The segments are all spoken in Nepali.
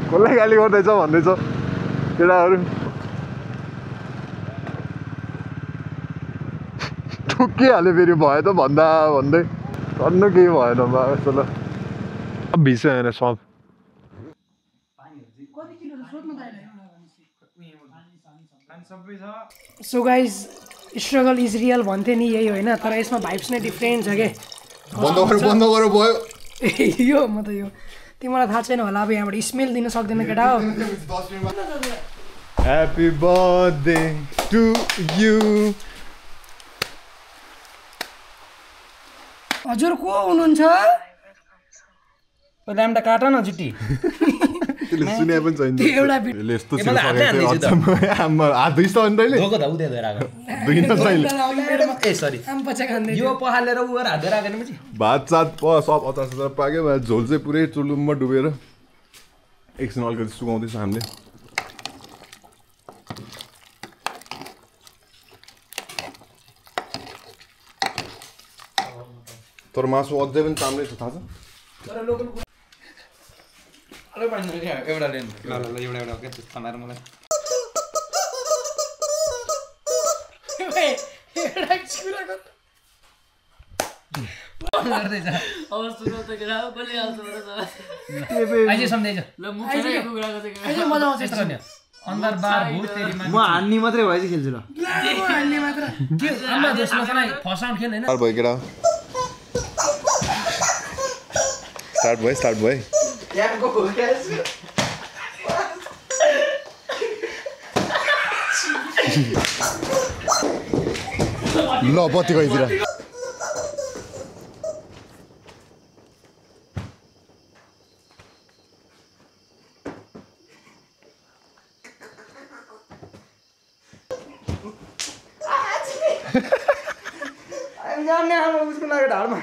कसलाई गाली गर्दैछ भन्दैछ केटाहरू ठुकिहाल्यो फेरि भयो त भन्दा भन्दै गर्नु केही भएन ल भिज्यो होइन सब so guys struggle is real भन्थे नि यही होइन तर यसमा भाइब्स नै डिफ्रेन्ट छ के बन्द गरे भयो यो म त यो तिमीलाई थाहा छैन होला अब यहाँबाट स्मेल दिन सक्दैन केटा हो ह्यापी बर्थडे टु यु हजुर को हुनुहुन्छ पहिला एउटा काट न जुटी त्यसले सुने पनि छैन एउटा यस्तो हात धुइस् त अनि तैँले यो पहालेर उ गरेर हात राखेन पछि भात सात सब अचार पाक्यो झोल चाहिँ पुरै चुलुममा डुबेर एकछिन अलिकति सुकाउँदैछ हामीले तर मासु अझै पनि चाम्रै छ थाहा छ एउटा लेन एउटा के थमाएर मलाई म हान्ने मात्रै भएछ खेल्छु ल स्टार्ट भयो ल बत्ती गइदिएर उसको लाग्यो ढाडमा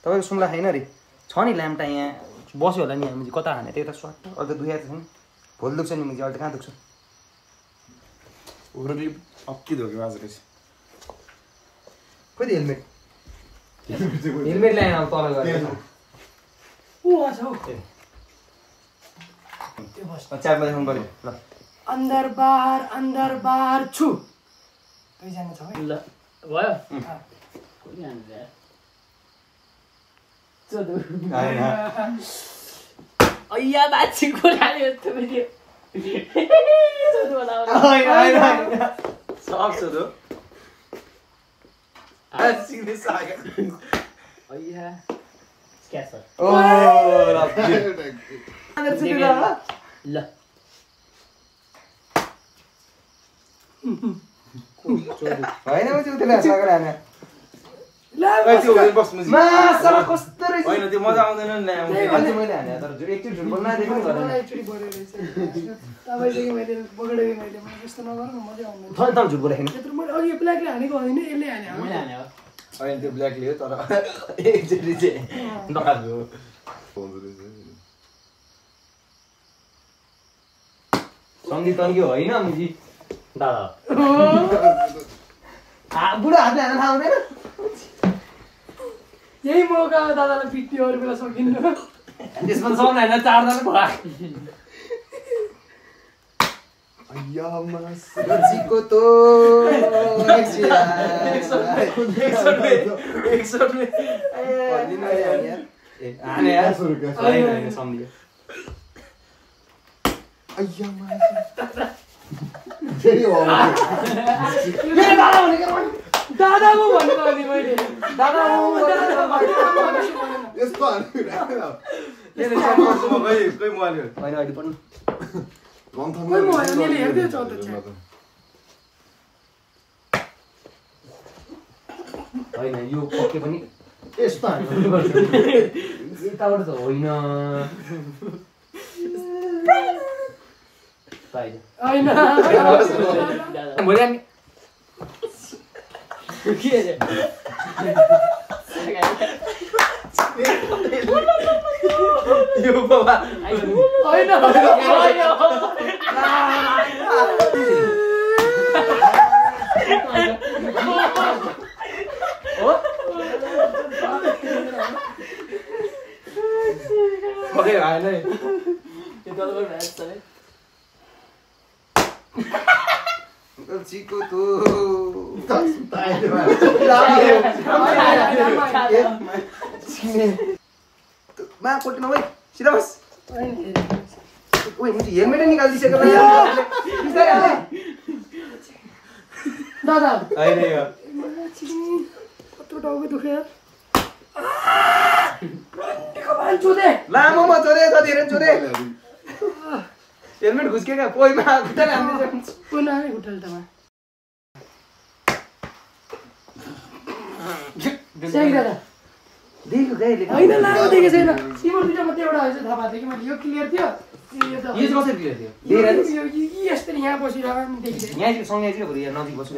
तपाईँको सुम्ला छैन अरे छ नि ल्याम्टा यहाँ बस्यो होला नि हामी कता हाने त्यही त स्वाट अहिले त दुखेको छ नि भोलि दुख्छ नि मैले अहिले त कहाँ दुख्छ अक्की धोक्यो आज रहेछ खोइ त हेलमेट ल्याएन अब तल गएर चार बजे फोन गऱ्यो ल अंदर बाहर छु कहीजना छ है ल भयो अय्या बाछी कुराले यस्तो भिडियो सक्छ त सिधै सागा अय्या क्यासर ओ ल होइन म चाहिँ उतै सागर हाने कस्तो रहेछ होइन त्यो मजा आउँदैन नि अहिले मैले हाने तर एकचोटि झुट बोल्न नदेखेको नि एकचोटि बढ्यो रहेछ तपाईदेखि मैले बगडेको मैले त्यस्तो नगर न मजा आउँदैन थन थन झुट बोलेको नि त्यत्रो मैले अघि ब्ल्याकले हानेको होइन यसले हाने मैले हाने हो होइन त्यो ब्ल्याकले हो तर एकचोटि चाहिँ नखाएको सन्धि तन्क्यो होइन मुजी दादा बुढो हातले हान्न थाहा हुँदैन यही मौका दादालाई पिट्ने अरू बेला सकिन्न त्यसमा सब होइन चारजना भयो Chico to फेरि हो मेरो दादा भनेको दादाको भनेको अनि मैले दादा यस्तो होइन यो पक्कै पनि यस्तो यताबाट त होइन भोलि हामी यो बाबा होइन चिको तो मा कोल्टी नभई सिधा बस ओइ मुझे हेलमेट निकालिदिसक्यो दादा होइन यो कत्रो टाउको दुख्यो लामोमा चोरे जतिहेर चोरे हेलमेट घुस्केका पोइमा खुट्टाले हान्दैछ पुनः होटल तमा सही दादा देखो गाइले होइन लागेको देखेको छैन सिमर दुईटा मात्रै एउटा হৈছে थाहा भएको थियो कि मैले यो क्लियर थियो यो चाहिँ कसरी क्लियर थियो यस्तरी यहाँ बसिरहेको देखिँदैन यहाँ चाहिँ सँगै चाहिँ भोलि नजिक बस्छु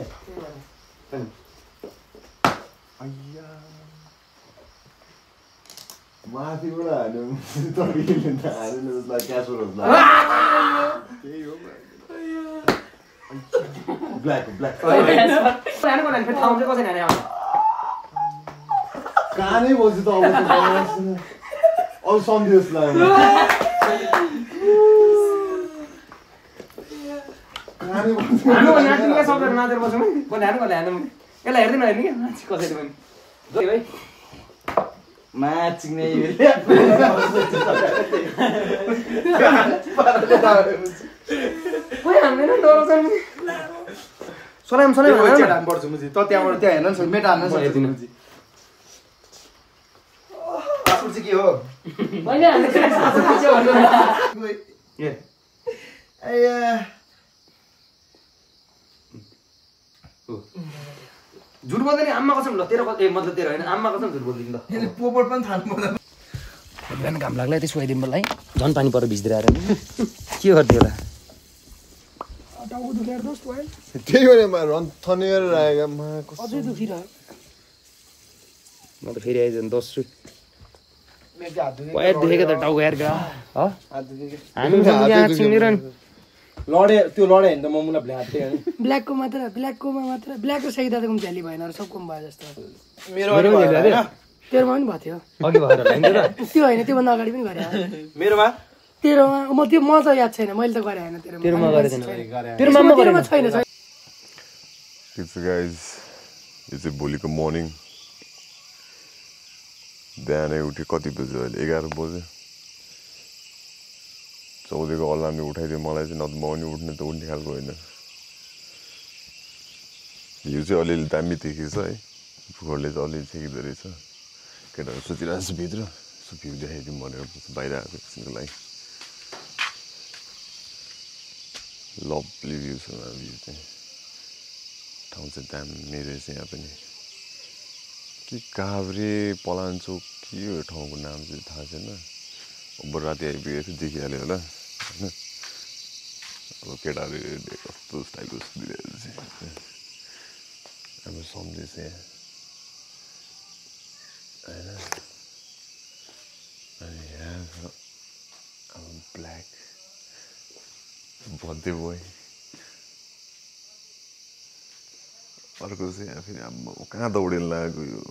माथिबाट हान्यो तरिले त हानेन जसलाई क्यासरोल ब्ल्याक ब्ल्याक नानीको लागि फेरि ठाउँ चाहिँ कसरी हाने आउँछ कानै बस्यो त अब सन्देश लाग्यो कानै बस्यो नातिनीका शब्दहरू नाचेर बस्छौँ कसले हानु यसलाई हेर्दैन हेर्ने क्या मान्छे कसरी पनि जति भाइ म्याचिङ नै खोइ हान्दैन डराउँछ सलाम सलाम हान्न पर्छ मुजी त त्यहाँबाट त्यहाँ हेर्न नि मेटा हान्न सक्छ मुजी पासपोर्ट चाहिँ के हो होइन झुट बोल्दैन आम्मा कसम ल तेरो मतलब तेरो होइन आम्मा कसम झुट बोल्दिन त यसले पोपट पनि थाल्नु पर्दैन बिहान घाम लाग्ला त्यसो आइदिनु मलाई झन् पानी पर भिज्दै आएर के गर्थ्यो होला टाउको दुखेर दोस्त भयो त्यही भने रन थनेर आएका मा अझै दुखिरह्यो म त फेरि आइज दस्छु पैर दुखेको त टाउको यार हामी लडे त्यो लडे होइन त म मुला भ्ल्याटे होइन ब्ल्याकको ब्ल्याकको सही दादाको पनि झ्याली भएन सबको पनि भयो जस्तो मेरो तेरोमा पनि भएको थियो अघि भएर त्यो होइन त्योभन्दा अगाडि पनि गरे मेरोमा तेरोमा म त्यो म चाहिँ याद छैन मैले त गरे होइन तेरोमा गरेको तेरोमा छैन गाइज यो चाहिँ भोलिको मर्निङ बिहानै उठ्यो कति बज्यो अहिले 11 बज्यो 14 को अलार्मले उठाइदियो मलाई चाहिँ नत्र म पनि उठ्ने त उठ्ने खालको होइन यो चाहिँ अलिअलि दामी देखिन्छ है फुलले चाहिँ अलिअलि छेकिँदो रहेछ केटाहरू सोचिरहेको छु भित्र यसो भ्यू देखाइदिउँ भनेर बाहिर आएको एकछिनको लागि लभली भ्यू छ भ्यू चाहिँ ठाउँ चाहिँ दामी रहेछ यहाँ पनि के काभ्रे पलाञ्चोक के हो ठाउँको नाम चाहिँ थाहा छैन अब राति आइपुगेको थियो देखिहाल्यो होला होइन अब केटाहरू कस्तो स्टाइलको दिइरहेको चाहिँ हाम्रो सम्झेछ यहाँ होइन अनि यहाँ छ अब ब्ल्याक बर्थडे बोय अर्को चाहिँ यहाँ फेरि अब कहाँ दौडेर लागेको यो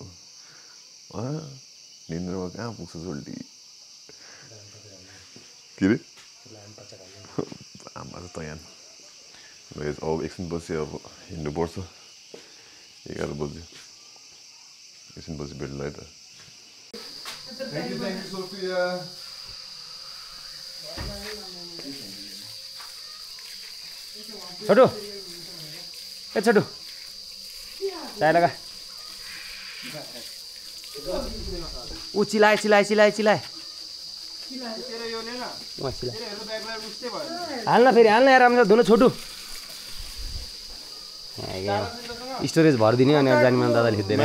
निन्द्रामा कहाँ पुग्छ जोल्टी के अरे आमा त यहाँ अब एकछिन पछि अब हिँड्नुपर्छ 11 बज्यो एकछिन पछि भेट्ला है त थ्याङ्क यू सोफिया छोटू ए छोटू चाय लगा ऊ चिल्लाए हाल्न फेरि हाल्न यार राम्रो धुनु छोटू स्टोरेज भरिदिने अनि अब जाने दादाले खिच्दैन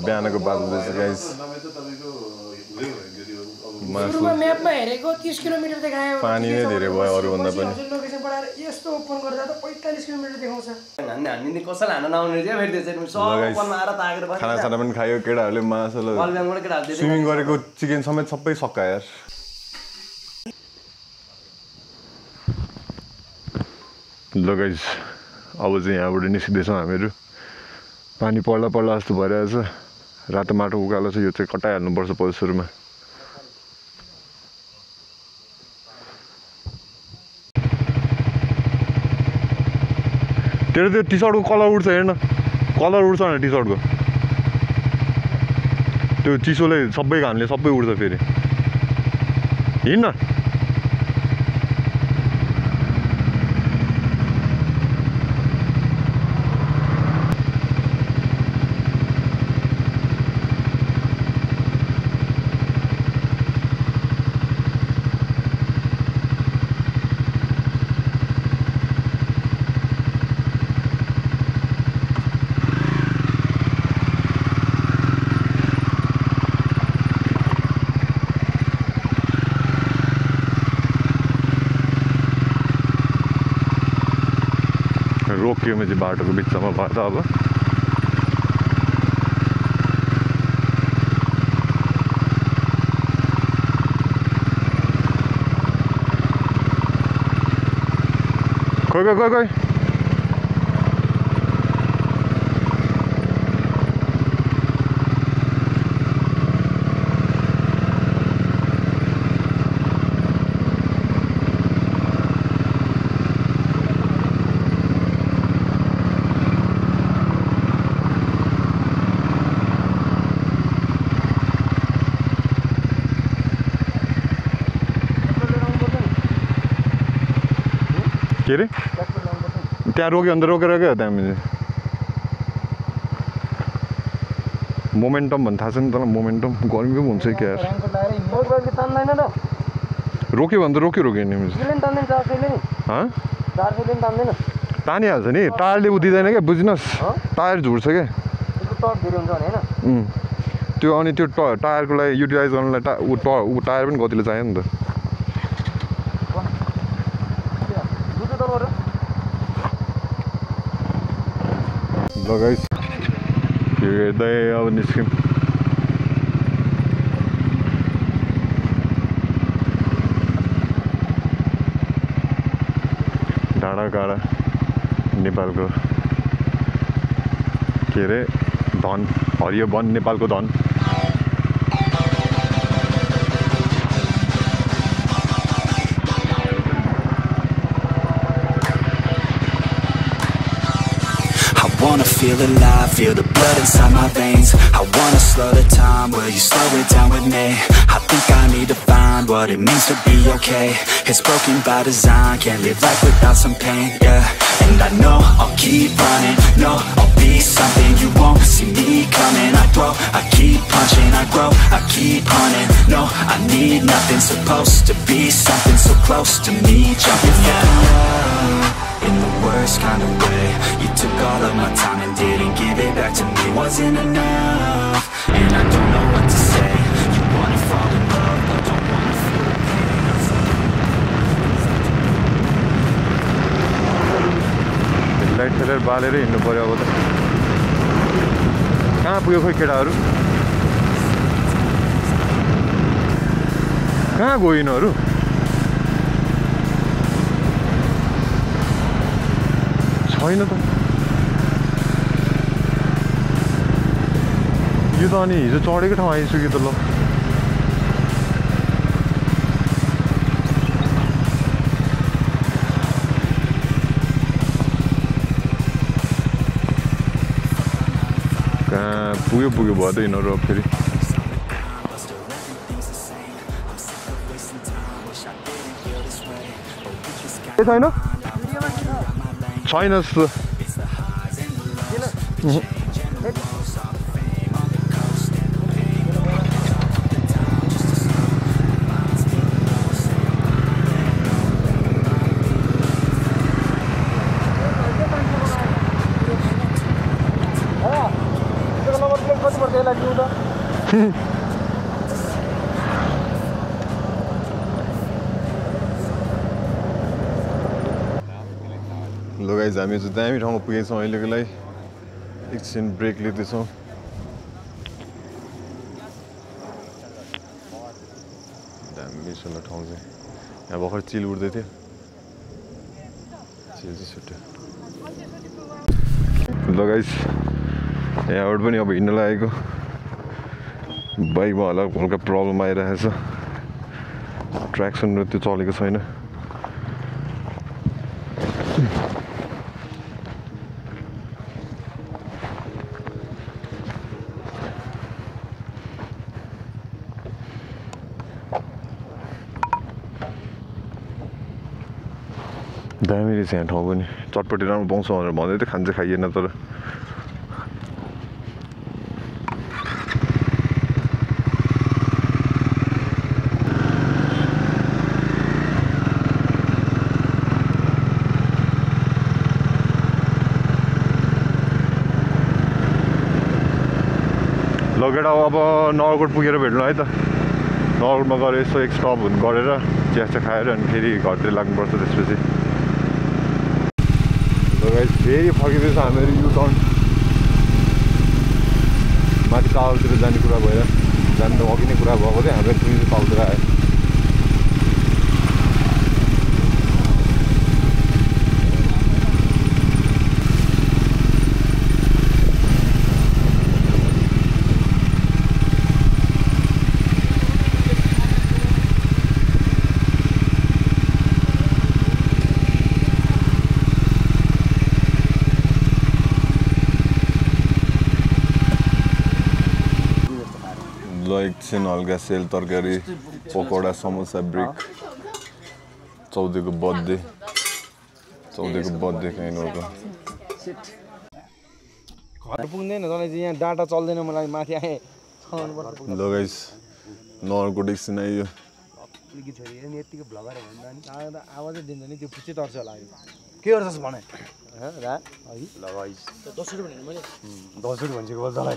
बिहानको बात हुँदैछ गाइस सुरुमा म्यापमा हेरेको 30 किलोमिटर देखायो पानी नै धेरै भयो अरूभन्दा पनि लोकेसन पढाएर यस्तो ओपन गर्दा त 45 किलोमिटर देखाउँछ हान्ने कसैलाई हान्न नआउने थियो फेरि त्यो सब ओपनमा आएर तागेर बस्छ खाना पनि खायो केटाहरूले मासुले बलब्याङबाट केटाहरूले स्विमिङ गरेको चिकन समेत सबै सक्का यार ल गाइस अब चाहिँ यहाँबाट निस्किँदैछौँ हामीहरू पानी पर्ला जस्तो भइरहेछ रातो माटो उकालो छ यो चाहिँ कटाइहाल्नुपर्छ पहिलो सुरुमा तेरो त्यो टी सर्टको कलर उड्छ हेर्न कलर उड्छ न टी सर्टको त्यो चिसोले सबै घामले सबै उड्छ फेरि हिँड्न रोकियो चाहिँ बाटोको बिचमा भयो त अब खोइ के अरे त्यहाँ रोक्यो अन्त रोकेर क्या त्यहाँ मोमेन्टम भन्ने थाहा छ नि तँलाई मोमेन्टम गर्मी पो हुन्छ क्या यार रोक्यो भने त रोक्यो नि तानिहाल्छ नि टायरले उदिँदैन क्या बुझ्नुहोस् टायर झुर्छ क्या त्यो अनि त्यो टायरको लागि युटिलाइज गर्नलाई टायर पनि कतिले चाहियो नि त गाइस यो हेर्दै अब निस्क्यौँ डाँडाकाँडा नेपालको के अरे धन हरियो वन नेपालको धन Wanna feel alive, feel the blood inside my veins. I wanna slow the time, will you slow it down with me? I think I need to find what it means to be okay. It's broken by design, can't live life without some pain, yeah. And I know I'll keep running, no, I'll be something you won't see me coming. I grow, I keep punching, I grow, I keep hunting. No, I need nothing, supposed to be something so close to me. Jumping out in the worst kind of way. You took all of my time and didn't give it back to me. Wasn't enough, and I don't know what to say. You wanna fall in love, but don't wanna feel the pain. Light seller बालेर हिँड्नु पर्यो अब त कहाँ पुग्यो खोइ केटाहरू कहाँ गयो यिनीहरू छैन त यो त अनि हिजो चढेको ठाउँ आइसक्यो त ल कहाँ पुग्यो भयो त यिनीहरू फेरि छैन छैन जस्तो ल गाइज हामी चाहिँ दामी ठाउँमा पुगेछौँ अहिलेको लागि एकछिन ब्रेक लिँदैछौँ दामी छ ठाउँ चाहिँ यहाँ भर्खर चिल उड्दै थियो चिल चाहिँ छुट्यो ल गाइज यहाँबाट पनि अब हिँड्न लागेको बाइकमा हल्का प्रब्लम आइरहेको छ ट्र्याक्सन र त्यो चलेको छैन दामी रहेछ यहाँ ठाउँ पनि चटपटी राम्रो पाउँछ भनेर भन्दै थियो खान्छ खाइएन तर लगेर अब नगरकोट पुगेर भेट्नु है त नगरकोटमा गएर यसो एक स्टप गरेर चिया खाएर अनि फेरि घरतिर लाग्नुपर्छ त्यसपछि फेरि फर्किँदैछ हामीहरू युटर्न माथि टावरतिर जाने कुरा भएर जानु त अघि नै कुरा भएको थियो हामीहरू पुगिन्छ टावरतिर आयो एकछिन हल्का सेल तरकारी पकौडा समोसा ब्रेक चौधको बर्थडे काहीँ नर्को घर पुग्दैन तँलाई चाहिँ यहाँ डाटा चल्दैन मलाई माथि आएँ ल गाइस नगरकोट एकछिन आइयो यतिको भ्लगर भन्दा नि आवाजै दिन्छ नि त्यो पुच्चै तर्छ होला के गर्छस् भने दसैँ भनेको बोल्छ तँलाई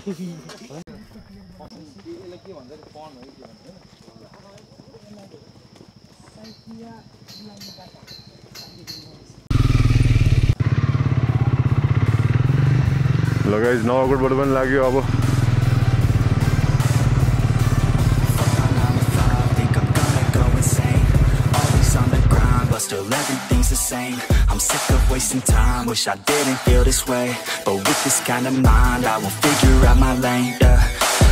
ल गाइस नगरकोटबाट पनि लाग्यो अब but still everything's the same. I'm sick of wasting time, wish I didn't feel this way. But with this kind of mind, I will figure out my lane, yeah.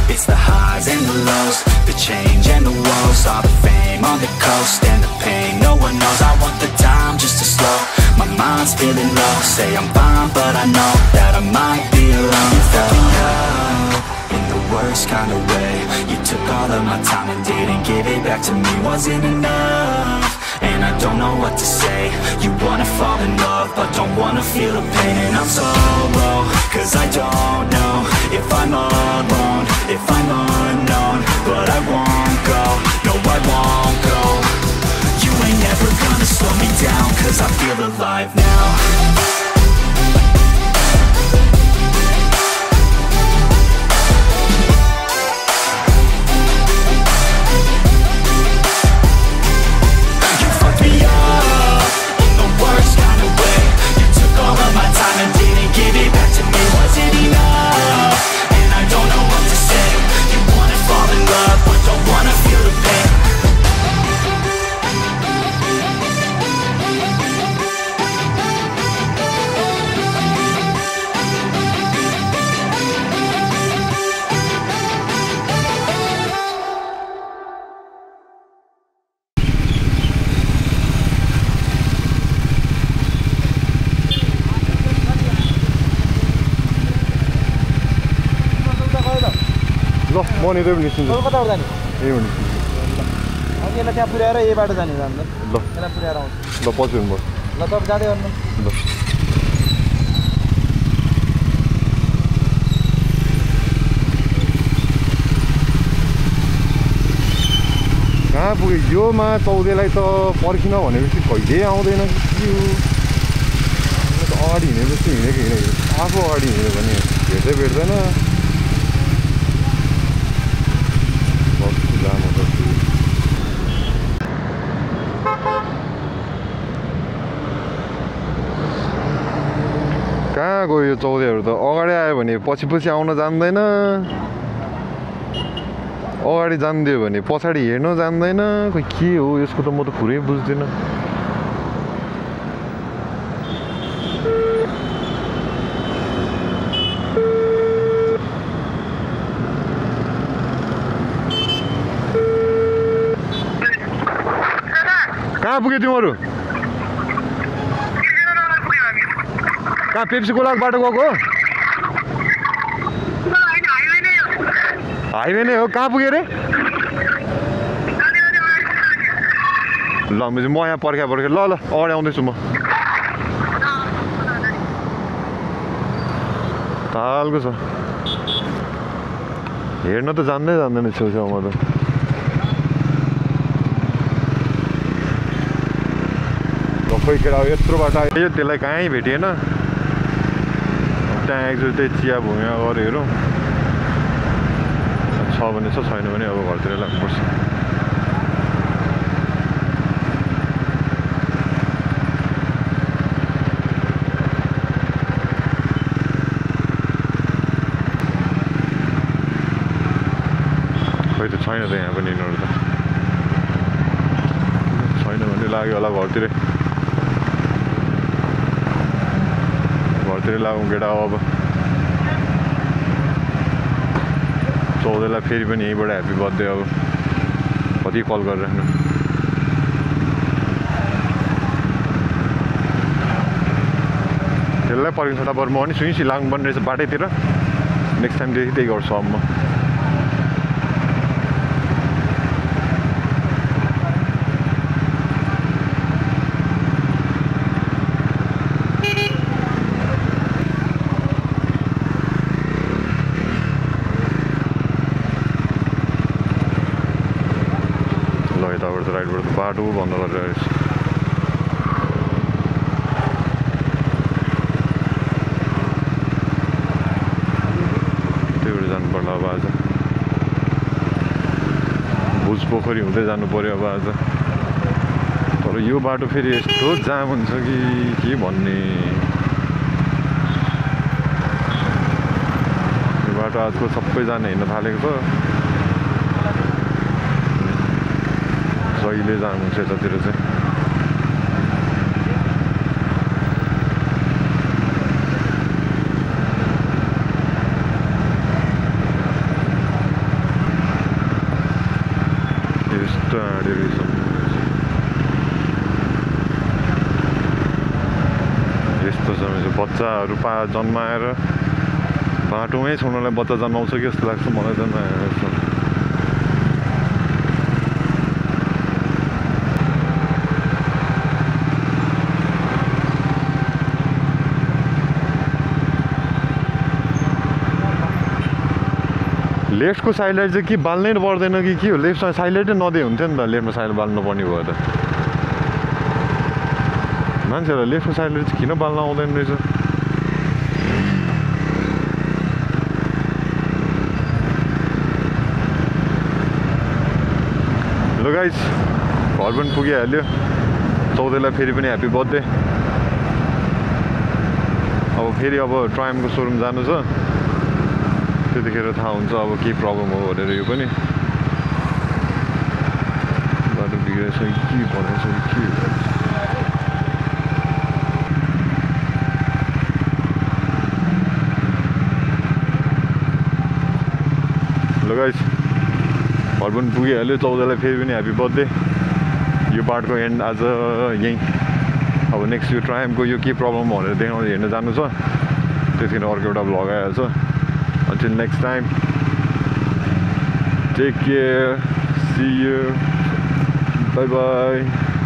It's the highs and the lows, the change and the woes. All the fame on the coast and the pain, no one knows. I want the time just to slow, my mind's feeling low. Say I'm fine, but I know that I might be alone. You felt me up in the worst kind of way. You took all of my time and didn't give it back to me. Wasn't enough, and I don't know what to say. You wanna fall in love, but don't wanna feel the pain. And I'm so low, cause I don't know if I'm alone, if I'm unknown. But I won't go, no I won't go. You ain't never gonna slow me down, cause I feel alive now. म नि त्यो निस्किन्छु कता जाने ए हो नि अनि यसलाई त्यहाँ पुर्याएर यही बाटो जाने जान्छ ल यसलाई पुर्याएर आउँछ ल पछि हुनुपर्छ ल तपाईँ जाँदै गर्नु ल कहाँ पुग्यो योमा चौधेलाई त पर्खिन भनेपछि कहिले आउँदैन कि के हो अगाडि हिँडेपछि हिँडेको आफू अगाडि हिँड्यो भने भेट्दै भेट्दैन कस्तो जाम हुन्छ कहाँ गयो यो चौधेहरू त अगाडि आयो भने पछि पछि आउन जान्दैन अगाडि जानिदियो भने पछाडि हेर्न जान्दैन खोइ के हो यसको त म त कुरै बुझ्दिनँ कहाँ पुग्यो तिमीहरू कहाँ पेप्सी कोलाको बाटो गएको हाइवे नै हो कहाँ पुग्यो अरे ल म यहाँ पर्खा ल अगाडि आउँदैछु म तालको छ हेर्न त जान्दैन छेउछाउमा त खोइ केटा यत्रो बाटो आयो त्यसलाई कहीँ भेटिएन त्यहाँ एकचोटि त्यही चिया भुइँमा गएर हेरौँ छ भने छ छैन भने अब घरतिर लाग्नुपर्छ खोइ त छैन त यहाँ पनि यिनीहरू त छैन भने लाग्यो होला घरतिर लागौँ केटा अब चौधलाई फेरि पनि यहीँबाट ह्याप्पी बर्थडे अब कति कल गरिराख्नु त्यसलाई पर्खिन्छ बरु म पनि सुइसी लाग्नुपर्ने रहेछ बाटैतिर नेक्स्ट टाइमदेखि त्यही गर्छु अब म राइटबाट त बाटो बन्द गरेर रहेछ त्यहीबाट जानु पर्ला अब आज भुज पोखरी हुँदै जानु पर्यो अब आज तर यो बाटो फेरि यस्तो जाम हुन्छ कि के भन्ने यो बाटो आजकल सबैजना हिँड्न थालेको छ जहिले जानु हुन्छ यतातिर चाहिँ यस्तो आँडी रहेछ यस्तो समय चाहिँ बच्चाहरू जन्माएर बाटोमै छोड्नलाई बच्चा जन्माउँछ कि जस्तो लाग्छ मलाई जन्माएर लेफ्टको साइडलाइट चाहिँ के बाल्नै पर्दैन कि के हो लेफ्टमा साइडलाइटै नदिए हुन्थ्यो नि त लेफ्टमा साइड बाल्नु पर्ने भयो त मान्छेहरूलाई लेफ्टको साइडलाइट चाहिँ किन बाल्न आउँदैन रहेछ ल गाइस घर पनि पुगिहाल्यो चौधलाई फेरि पनि ह्याप्पी बर्थडे अब फेरि अब ट्रायमको सोरुम जानु छ त्यतिखेर थाहा हुन्छ अब के प्रब्लम हो भनेर यो पनि बाटो बिग्रेछ कि के भनेछ के ल गाइस घर पनि पुगिहाल्यो चौधलाई फेरि पनि ह्याप्पी बर्थडे यो बाटोको एन्ड आज यहीँ अब नेक्स्ट यो ट्रायमको यो के प्रब्लम भनेर देखाउनु हेर्न जानु छ त्यतिखेर अर्को एउटा भ्लग आइहाल्छ Until next time, take care, see you, bye bye.